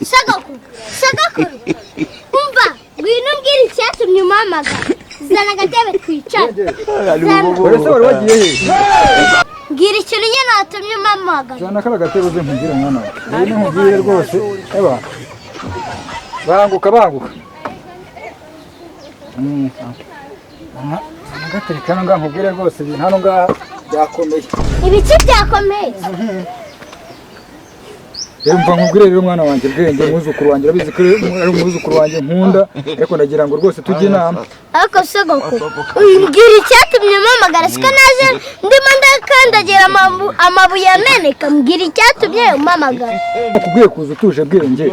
Sogokuru, sogokuru, umva, ngwino umbwire icyatumye umpamagara. Zana agatebe twicare. Zana. Ese wari wagiye he? Mbwira ikintu nyine watumye umpamagara. Zana kariya gatebe uze nkubwire, mwana wawe. Ngwino nkubwire rwose. Eba, banguka, banguka. Zana agatereka hano ngaha nkubwire rwose. Ibintu hano ngaha byakomeye. Ibiki byakomeye? Rero mva nkubwire rero, mwana wanjye Bwenge, umwuzukuru wanjye, urabizi ko ari umwuzukuru wanjye nkunda, ariko ndagira ngo rwose tujye inama. Ariko sogokuru, mbwira icyatumye umpamagara. Siko naje ndimo ndakandagira amabuye ameneka. Mbwira icyatumye umpamagara. Nakubwiye kuza utuje, Bwenge,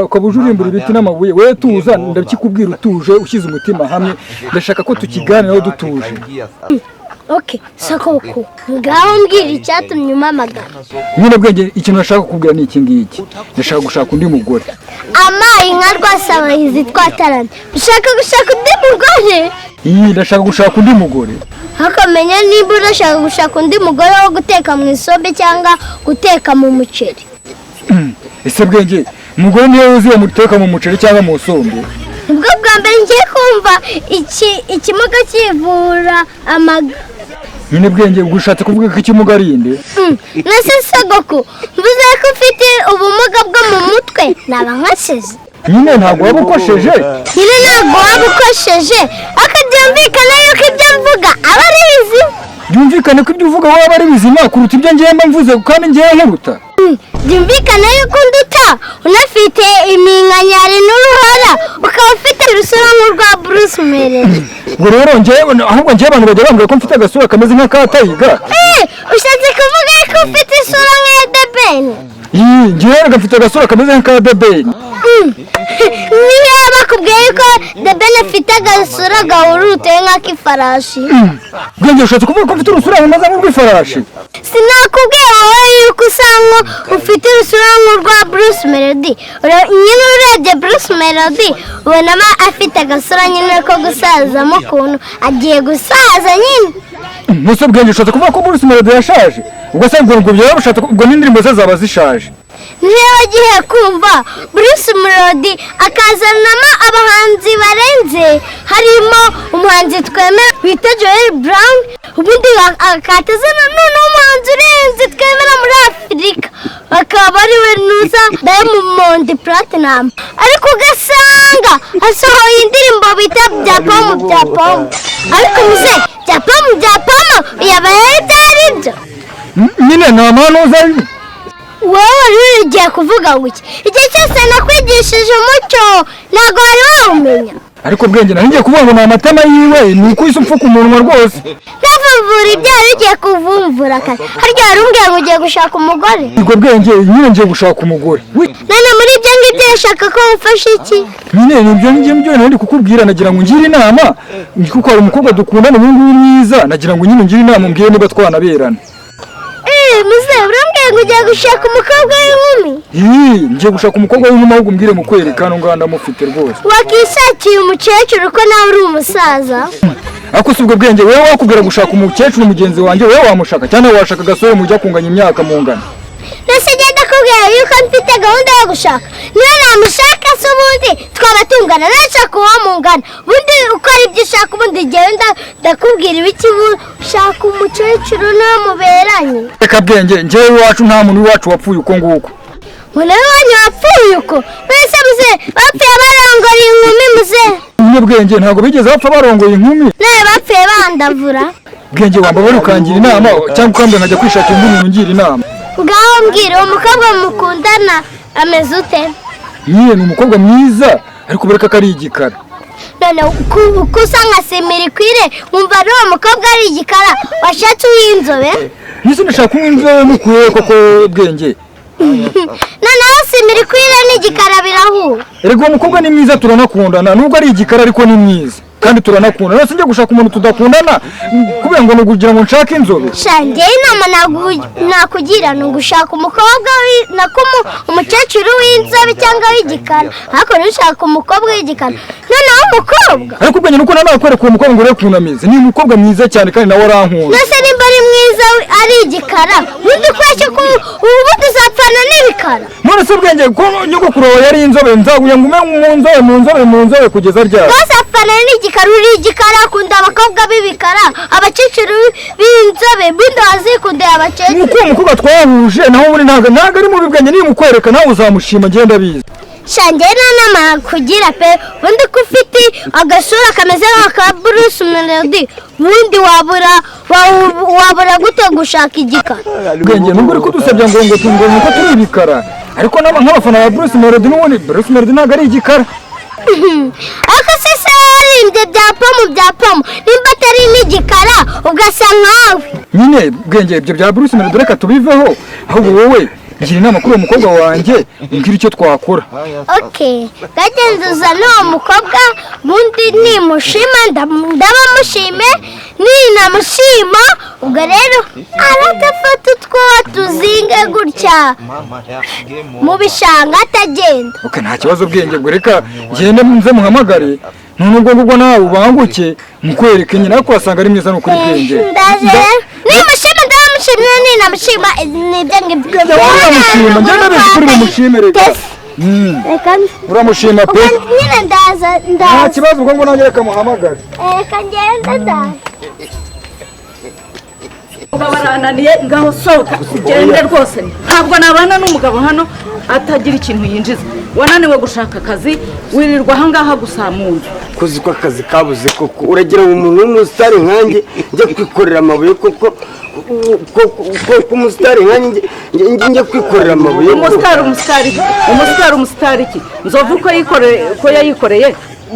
ukaba uje urimbura ibiti n'amabuye. Wowe tuza, ndakikubwira utuje, ushyize umutima hamwe. Ndashaka ko tukiganiraho dutuje. OK sogokuru, ngaho mbwira icyatumye umpamagara. Nyine Bwenge, ikintu nashaka kukubwira ni iki ngiki: ndashaka gushaka undi mugore. Amayi nka rwasabahizi twataramye, ushaka gushaka undi mugore? Iyi, ndashaka gushaka undi mugore. Hakamenya niba urashaka gushaka undi mugore wo guteka mu isombe cyangwa guteka mu muceri. Ese Bwenge, umugore niyo wuzuye muteka mu muceri cyangwa mu sombe? Nibwo bwa mbere ngiye kumva iki ikimuga kivura amaga. Nyine Bwenge, ubwo ushatse kuvuga ko ikimuga ari inde? Nase sogoku, mvuze ko ufite ubumuga bwo mu mutwe naba nkasize? Nyine ntabwo waba ukosheje. Nyine ntabwo waba ukosheje, ariko byumvikana yuko ibyo mvuga aba ari bizima. Byumvikane ko ibyo uvuga waba ari bizima kuruta ibyo ngewe mba mvuze, kandi ngewe nkuruta. Byumvikana yuko unduta, unafite iminkanyari n'uruhara, ukaba ufite urusura nk'urwa Bruce Melody. Ubwo rero ngewe, ahubwo ngewe abantu bajya bambwira ko mfite agasura kameze nk'aka Tiger. Ushatse kuvuga ko ufite isura nk'iya The Ben? Iyi, ngewe gafite agasura kameze nk'aka The Ben. Niyo bakubwiye yuko The Ben afite agasura gahuruteye nk'ak'ifarashi. Bwenge, ushatse kuvuga ko mfite urusura rumeze nk'urw'ifarashi? Sinakubwiye wowe yuko usa ufite urusura nk'urwa Bruce Melody? Nyine urebye Bruce Melody ubonamo afite agasura nyine ko gusazamo ukuntu, agiye gusaza nyine. Nuse Bwenge, ushatse kuvuga ko Bruce Melody yashaje? Ubwo se ngo byaba bishatse ubwo n'indirimbo ze zaba zishaje? Niba agiye kumva Bruce Melody akazanamo abahanzi barenze, harimo umuhanzi twemera bita Joel Brown, ubundi akatazana noneho umuhanzi urenze twemera muri Afurika, akaba ari we nuza Diamond Platnumz, ariko ugasanga asohoye indirimbo bita "Bya Pomu Bya Pomu". Ariko muze, "Bya Pomu Bya Pomu" yaba yari byari byo? Nyine nta mpano uza. Wowe wari ugiye kuvuga ngo iki? Igihe cyose nakwigishije umuco ntabwo wari wawumenya. Ariko Bwenge, nari ngiye kuvuga ngo ni amatama yiwe, ni uko uhise upfuka umunwa rwose. Ntavumvura ibyo wari ugiye kuvumvura kare. Harya wari umbwiye ngo ugiye gushaka umugore? Ubwo Bwenge, nyine ngiye gushaka umugore. None muri ibyo ngibyo urashaka ko wumfasha iki? Nyine ni ibyo ngibyo nari kukubwira. Nagira ngo ungire inama, kuko hari umukobwa dukundana ubu ngubu mwiza. Nagira ngo nyine ungire inama, umbwire niba twanaberana. Eee, muze, urambwiye ngo ugiye gushaka umukobwa w'inkumi? Ii, ngiye gushaka umukobwa w'inkumi. Ahubwo umbwire mukwereka, hano ngaha ndamufite rwose. Wakishakiye umukecuru ko nawe uri umusaza? Ariko si ubwo Bwenge, wowe wakubwira gushaka umukecuru mugenzi wanjye, wowe wamushaka cyangwa washaka agasore mujya kunganya imyaka mungana? Mbese genda kubwira yuko mfite gahunda yo gushaka, niyo namushaka se ubundi twaba tungana? Nashaka uwo mungana, ubundi ukora ibyo ushaka. Ubundi genda ndakubwira ibiki, ubu ushaka umukecuru niwe muberanye. Reka Bwenge, njyewe iwacu nta muntu w'iwacu wapfuye uko nguko. Ngo nawe wanyu wapfuye uko? Mbese muze, bapfuye barongora inkumi muze? Nyine Bwenge, ntabwo bigeze bapfa barongoye inkumi. Nawe bapfuye bandavura. Bwenge, wambabara ukangira inama, cyangwa ukambwira nkajya kwishakira undi muntu ungira inama. Ngaho mbwira, uwo mukobwa mukundana ameze ute? Nyine ni umukobwa mwiza, ariko bereka ko ari igikara. None uko usa nka simirikwire, wumva ari uwo mukobwa ari igikara, washatse uw'inzobe? Nise ndashaka uw'inzobe mukuye koko, Bwenge? Noneho simirikwire n'igikara birahura? Erega uwo mukobwa ni mwiza, turanakundana. Nubwo ari igikara ariko ni mwiza kandi turanakundana. None njya gushaka umuntu tudakundana kubera ngo ni ukugira ngo nshake inzobe? Sha, njyewe inama nakugira ni ugushaka umukobwa nako umukecuru w'inzobe cyangwa w'igikara, ariko ntushaka umukobwa w'igikara. Noneho Umwana w'umukobwa. Ariko ubwenge nuko nawe nakwereka uwo mukobwa ngo urebe ukuntu ameze. Ni umukobwa mwiza cyane kandi nawe arankunda. Nose nimba ari mwiza ari igikara, ubundi kwacyo ko ubundi uzapfana n'ibikara? None se ubwenge, ko nyogokuru wawe yari inzobe, nzaguye ngume mu nzobe, mu nzobe, mu nzobe kugeza ryari? Ntuzapfana n'igikara. Uri igikara, akunda abakobwa b'ibikara, abakecuru b'inzobe, ubundi wazikundira abakecuru. Nuko uwo mukobwa twahuje, naho ubundi ntabwo ari mubi bwenge. Nimukwereka nawe uzamushima, ngenda abizi. Shange, nta nama kugira pe. Ubundi ko ufite agasura kameze nk'aka Bruce Melody, ubundi wabura gute gushaka igikara? Bwenge, nubwo uri kudusabya ngo nuko turi ibikara, ariko nk'abafana ba Bruce Melody, n'ubundi Bruce Melody ntabwo ari igikara. Ariko se waririmbye bya pomu bya pomu, nimba atari n'igikara ugasa nkawe? Nyine bwenge, ibyo bya Bruce Melody reka tubiveho, ahubwo wowe ngira inama kuri uwo mukobwa wanjye, umbwire icyo twakora. Ok, gagenzuza n'uwo mukobwa, ubundi nimushima ndaba mushime, ninamushima ubwo rero aratafata utwo tuzinge gutya mu bishanga atagenda. Ok, nta kibazo bwenge, ubwo reka ngende nze muhamagare, none ubwo ngubwo nawe ubanguke mukwereke nyine, ariko wasanga ari mwiza, ni ukuri bwenge. Ndaje rero, nimushima ndaba mushimye, ninamushima nibyo ngibyo. Bwenge, wowe uramushima, njye ndabizi kuri bumushime reka. Reka Uramushima pe. Ubwo nyine ndaza. Nta Ndaza. kibazo, ubwo ngo nanjye reka muhamagare. Reka ngende, ndaza. Umugabo arananiye, ngaho sohoka ugende rwose. Ntabwo nabana n'umugabo hano atagira ikintu yinjiza. Wananiwe gushaka akazi, wirirwa ahangaha gusa mu nzu. Kuzi ko akazi kabuze koko, uragira ngo umuntu w'umusitari nkanjye njye kwikorera amabuye koko? Koko umusitari nkanjye njye kwikorera amabuye koko? Umusitari, umusitari, umusitari, umusitari iki? Nzovu ko yikoreye, ko yayikoreye,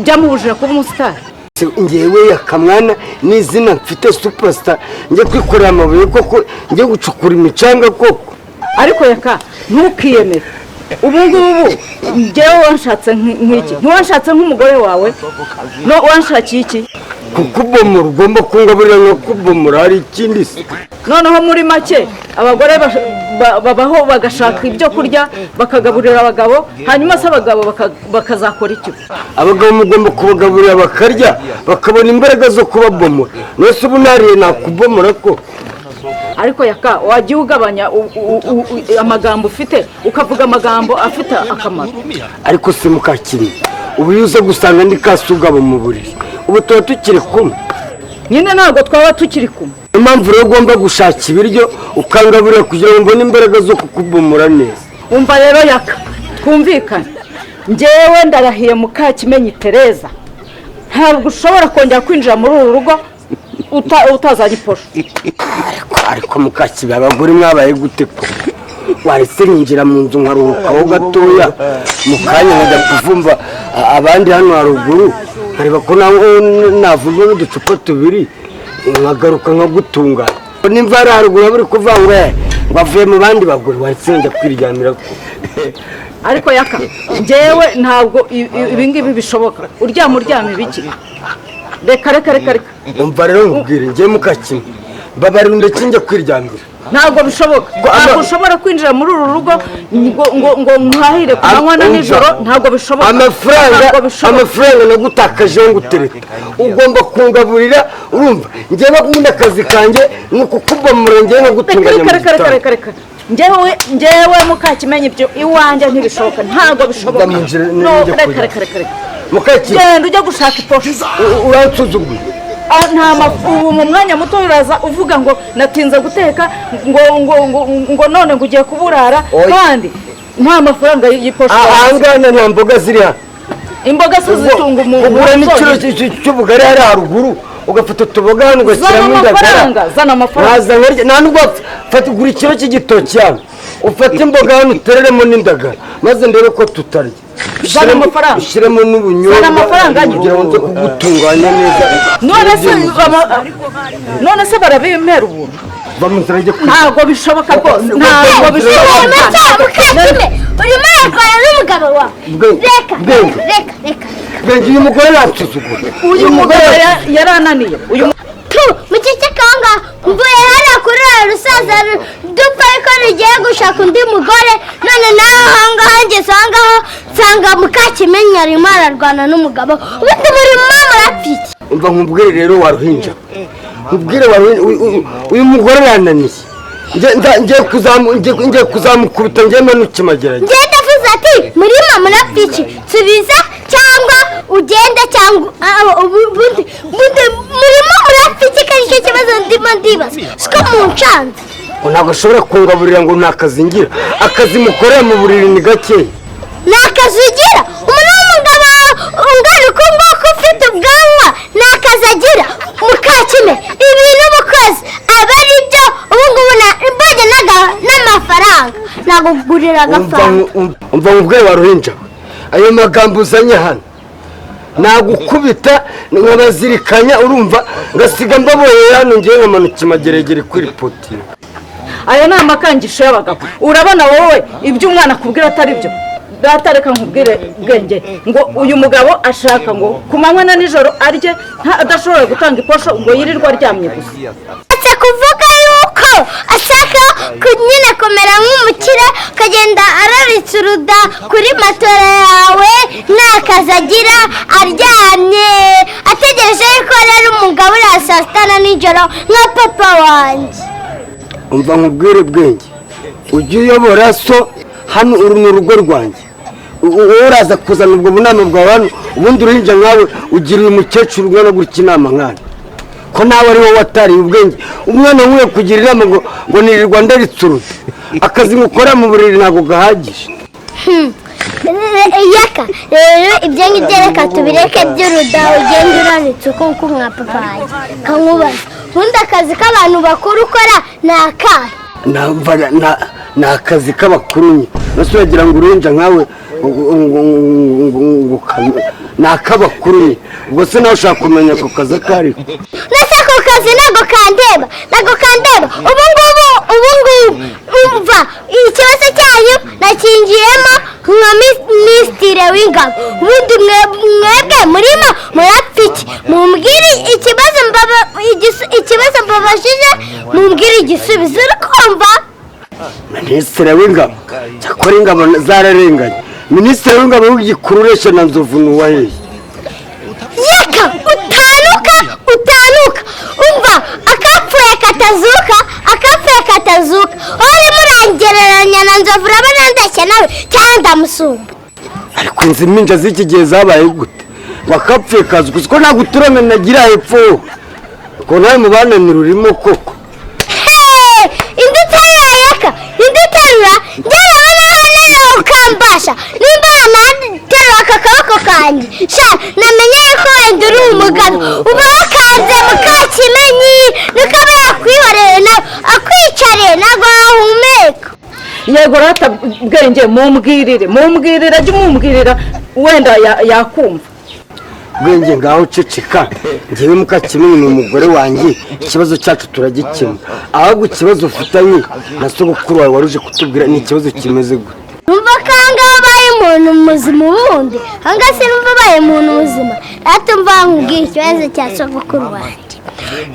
byamubujije kuba umusitari? Se, ngewe yakamwana n'izina mfite superstar, njye kwikorera amabuye koko? Njye gucukura imicanga koko? Ariko yaka, ntukiyemere. Ubu ngubu njyewe wanshatse nk'iki? Ntiwanshatse nk'umugore wawe? No wanshakiye iki? Kukubomora, ugomba kungaburira nka kubomora, hari ikindi se? Noneho muri make abagore babaho bagashaka ibyo kurya bakagaburira abagabo, hanyuma se abagabo bakazakora icyo? Abagabo mugomba kubagaburira bakarya, bakabona imbaraga zo kubabomora. Nose ubu nariye nakubomora ko? Ariko yaka, wajya ugabanya amagambo ufite, ukavuga amagambo afite akamaro. Ariko se mukakiri, ubu iyo uza gusanga ndi kasugabo mu buriri, ubu tuba tukiri kumwe? Nyine ntabwo twaba tukiri kumwe. Niyo mpamvu rero ugomba gushaka ibiryo ukangaburira kugira ngo mbone imbaraga zo kukubomora neza. Umva rero yaka, twumvikane. Njyewe ndarahiye Mukakimenyi Tereza, ntabwo ushobora kongera kwinjira muri uru rugo utazanye iposho. Ariko mukakibi, abagore mwabaye gute ko waretse ninjira mu nzu nkaruhukaho gatoya, mu kanya nkajya kuvumba abandi hano haruguru, nkareba ko nawe navumba n'uducupa tubiri, nkagaruka nkagutunganya? Nimba hari haruguru bari kuvuga ngo ngo avuye mu bandi bagore, waretse njya kwiryamira ko? Ariko yaka, njyewe ntabwo ibi ngibi bishoboka. Uryama, uryama ibiki? Reka, reka, reka, reka. Umva rero nkubwire, njye mukakimwe mbabarira, ndetse njya kwiryamira. Ntabwo bishoboka. Ntabwo ushobora kwinjira muri uru rugo ngo nkuhahire ku manywa na nijoro. Ntabwo bishoboka. Amafaranga Ntabwo bishoboka. Amafaranga nagutakajeho ngutereta, ugomba kungaburira. Urumva, njyewe ubundi akazi kanjye ni ukukubomora, njyewe nkagutunganya mu Reka, reka, reka. gitondo. Reka, reka. Njyewe Mukakimenyi, ibyo iwanjye ntibishoboka, ntabwo bishoboka. Ndamunjira. No, Njya reka. kurya. Reka, reka, reka. Mukakimwe. Genda ujya gushaka iposho. Uransuzuguye. Ah, nta ubu mu mwanya muto uraza uvuga ngo natinze guteka, ngo none ngo ugiye kuburara. Oya. Kandi nta mafaranga y'iposho. Ahangaha nta mboga ziri hano. Imboga se zitunga umuntu Ugura n'ikiro zonyine? cy'ubugari hariya haruguru, ugafata utuboga hano Zana ugashyiramo indagara. amafaranga, zana amafaranga. Nkaza nkarya. Nta nubwo fata, ugura ikiro cy'igitoki hano, ufate imboga hano utereremo n'indagara, maze ndebe ko tutarya. Zana amafaranga. Ushyiremo n'ubunyobwa. Zana amafaranga nyine. Kugira ngo nze kugutunganya neza. None se barabimpera ubuntu? Va mu nzira, njye kwiga. Ntabwo bishoboka rwose, ntabwo bishoboka. Mukakime, urimo urarwana n'umugabo wawe. Bwenge, Reka. bwenge. Reka, reka. Bwenge, uyu mugore yansuzugura. Uyu mugabo yarananiye uyu. Tu muceceke aho ngaho. Mvuye hariya kuri uru rusaza dupfa ariko rugiye gushaka undi mugore, none nawe aho ngaho ngeze aho ngaho. Nsanga Mukakimenyi arimo ararwana n'umugabo. Ubundi murimo murapfa iki? Umva nkubwire rero, waruhinja, nkubwire waruhinja, uyu mugore yananiye. Ngiye kuzamukubita, ngiye manuke Mageragere. Ngenda avuze ati: "Murimo murapfa iki?" Nsubiza cyangwa ugende cyangwa ubundi murimo murapfa iki? Ko aricyo kibazo ndimo ndibaza, siko muncanze. Ngo ntabwo ashobora kungaburira, ngo ni akazi ngira. Akazi mukorera mu buriri ni gakeya. Ni akazi ugira? Umuntu w'umugabo ungana uku nguku, ufite ubwanwa, ni akazi agira? Mukakime, ibintu uba ukoze aba ari byo. Ubu ngubu mbonye n'amafaranga nagugurira agafaranga. Umva nkubwire, waruhinja we, ayo magambo uzanye hano nagukubita nkabazirikanya, urumva, ngasiga mbaboheye hano, ngewe nkamanuka Imageregere kuri poti. Ayo ni amakangisho y'abagabo. Urabona wowe ibyo umwana akubwira atari byo. Data, reka nkubwire, Bwenge, ngo uyu mugabo ashaka ngo ku manywa na nijoro arye, adashoboye gutanga iposho, ngo yirirwe aryamye gusa. Uretse kuvuga yuko ashaka nyine kumera nk'umukire, akagenda araritse uruda kuri matora yawe, nta kazi agira, aryamye ategereje yuko rero umugabo uriya saa sita na nijoro nka papa wanjye. Umva nkubwire, Bwenge, ujye uyobora so hano. Uru ni urugo rwanjye. Wowe uraza kuzana ubwo bunama bwawe hano. Ubundi uruhinja nkawe ugira uyu mukecuru ungana gutya inama nkana, ko nawe ari wowe watariye ubwenge? Umwana nkwiye kugira inama ngo nirirwa ndaritse uruta, akazi mukora mu buriri ntabwo gahagije. Yaka, rero ibyo ngibyo reka tubireke by'uruda ugenda uraritse uko nguko nka papa wanjye. Kankubaza, ubundi akazi k'abantu bakuru ukora ni akahe? Ni akazi k'abakuru nyine. Nase uragira ngo uruhinja nkawe ngo ni ak'abakuru nyine? Ubwo se nawe ushaka kumenya ako kazi ako ariko? Ndetse ako kazi ntabwo kandeba, ntabwo kandeba. Ubu ngubu, ubu ngubu, umva, ikibazo cyanyu nakingiyemo nka minisitiri w'ingabo. Ubundi mwebwe murimo murapfa iki? Mumbwire ikibazo ikibazo mbabajije, mumbwire igisubizo, uri kumva? Minisitiri w'ingabo? Cyakora ingabo zararenganye. Minisitiri w'ingabo w'igikuru ureshya na Nzovu ni uwa hehe? Yaka, utanuka, utanuka. Umva, akapfuye katazuka, akapfuye katazuka. Urimo urangereranya na Nzovu? Urabona ndeshya nawe cyangwa ndamusumba? Ariko inzu impinja z'iki gihe zabaye gute? Wakapfuye kazi gusa ko ntabwo uturame nagira hepfo, ko nawe mu bananira urimo koko. Hey! Indi uterura, yaka, indi uterura. Njyewe nawe ukambasha nimba naterura aka kaboko kanjye, sha namenye yuko wenda uri umugabo. Uba wakanze Mukakimenyi, niko aba yakwihoreye nawe akwicariye, ntabwo wahumeka. Yego rata, Bwenge, mumbwirire, mumbwirire, ajye umumbwirira, wenda yakumva. Bwenge, ngaho ceceka. Ngewe Mukakimenyi ni umugore wanjye, ikibazo cyacu turagikemura. Ahubwo ikibazo ufitanye na sogokuru wawe wari uje kutubwira ni ikibazo kimeze gute? Numva ko ahangaha ubaye umuntu muzima. Ubundi ahangaha se numva ubaye umuntu muzima. Rero mva nkubwira ikibazo cya sogokuru wanjye.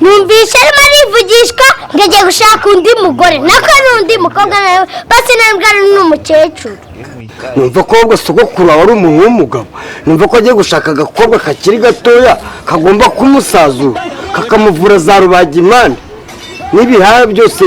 Numvishe arimo arivugishwa ngo agiye gushaka undi mugore, nako n'undi mukobwa nawe basi, ntabwo ari n'umukecuru. Numva ko ahubwo sogokuru wawe ari umuntu w'umugabo. Numva ko agiye gushaka agakobwa kakiri gatoya kagomba kumusazura, kakamuvura za rubagimpande n'ibihaha byose,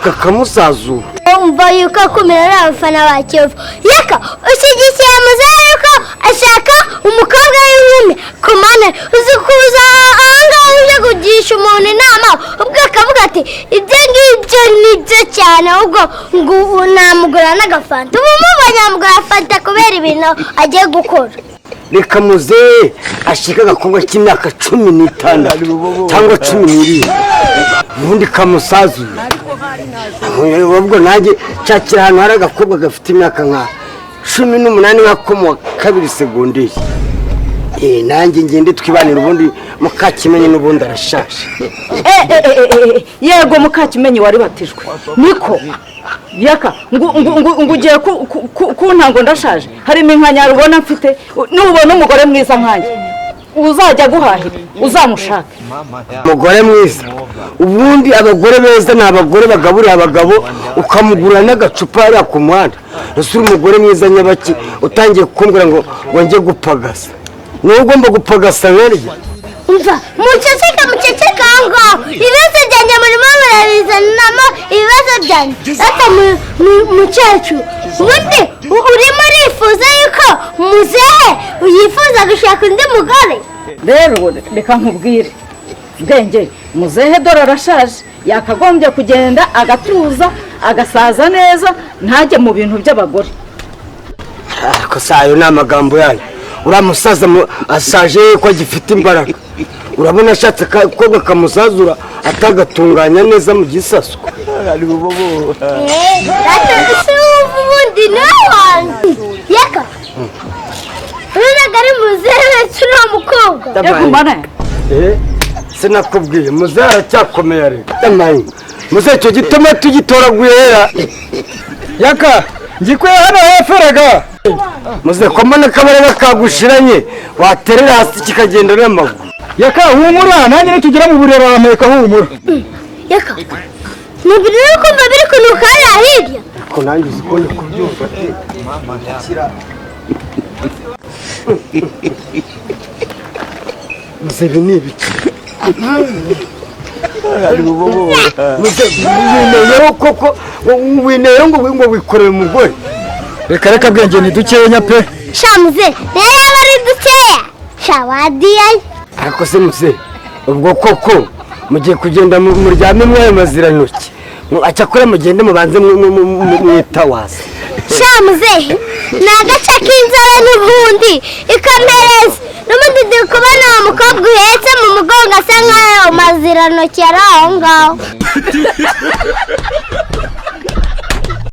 kakamusazura. Umva yuko akumira ari abafana ba Kiyovu. Yaka, ushyigikiye muzehe yuko ashaka umukobwa w'inkumi? Ku mana, uzi kuza ahangaha uje kugisha umuntu inama, ubwo akavuga ati ibyo ngibyo ni byo cyane, ahubwo ngo namugura n'agafanta. Ubu mubonye yamugura fanta kubera ibintu agiye gukora. Reka muzehe ashike agakobwa k'imyaka 16 cyangwa 17, ubundi kamusazura. Ubwo nanjye nshakira ahantu hari agakobwa gafite imyaka nka 18, nka mu wa kabiri segonderi, nanjye ngende twibanire. Ubundi Mukakimenyi n'ubundi arashaje. Yego, Mukakimenyi wari batijwe niko. Yaka, ngo ugiye kunta ngo ndashaje? Harimo inkanyari ubona mfite? Nubona umugore mwiza nkanjye. Uzajya guhahira uzamushaka. Umugore mwiza, ubundi abagore beza ni abagore bagaburira abagabo, ukamugura n'agacupa hariya ku muhanda. Ese uri umugore mwiza nyabaki, utangiye kumbwira ngo njye gupagasa? Niwe ugomba gupagasa nkarya. Umva, muceceke, muceceke aho ngaho. Ibibazo byanjye murimo murabizanamo ibibazo byanjye. Ata mukecuru, ubundi urimo urifuza yuko muzehe yifuza gushaka undi mugore? Rero reka nkubwire, Bwenge, muzehe dore arashaje, yakagombye kugenda agatuza, agasaza neza, ntajye mu bintu by'abagore. Ariko si ayo ni amagambo yayo. Uriya musaza ashaje ko agifite imbaraga. Urabona ashatse akakobwa kamusazura atagatunganya neza mu gisasu? Rata si wumva, ubundi niwe wanjye yaka uriraga ari muzehe wese uriya mukobwa. Reka mbone. Eh, sinakubwiye, muzehe aracyakomeye. Ariko amayi muzehe, icyo gituma tugitoraguye hera. Yaka, ngikuye hano hepfo rega. Muzehe, ko mbona akabarega kagushiranye, waterera hasi kikagenda n'amaguru. Yaka, humura, nanjye nitugera mu buriro arampeka, humura. Yaka, ntibiri uri kumva biri kunuka hariya hirya? Ariko nanjye uzi ko ndi kubyumva ati muzehe, ibi ni ibiki? Muzehe, wineyeho koko, wineyeho ngo wikoreye umugore? Reka reka, Bwenge, ni dukenya pe. Sha muze, rero yaba ari dukeya, sha wadiyayo. Ariko se muzehe, ubwo koko mugiye kugenda muryame mwayo mazirantoki? Acyakora mugende mubanze mwitawaza. Sha muzehe, ni agace k'inzobe n'ubundi ikamereza. N'ubundi ndi kubona uwo mukobwa uhetse mu mugongo asa nk'ayo mazirantoki yari aho ngaho.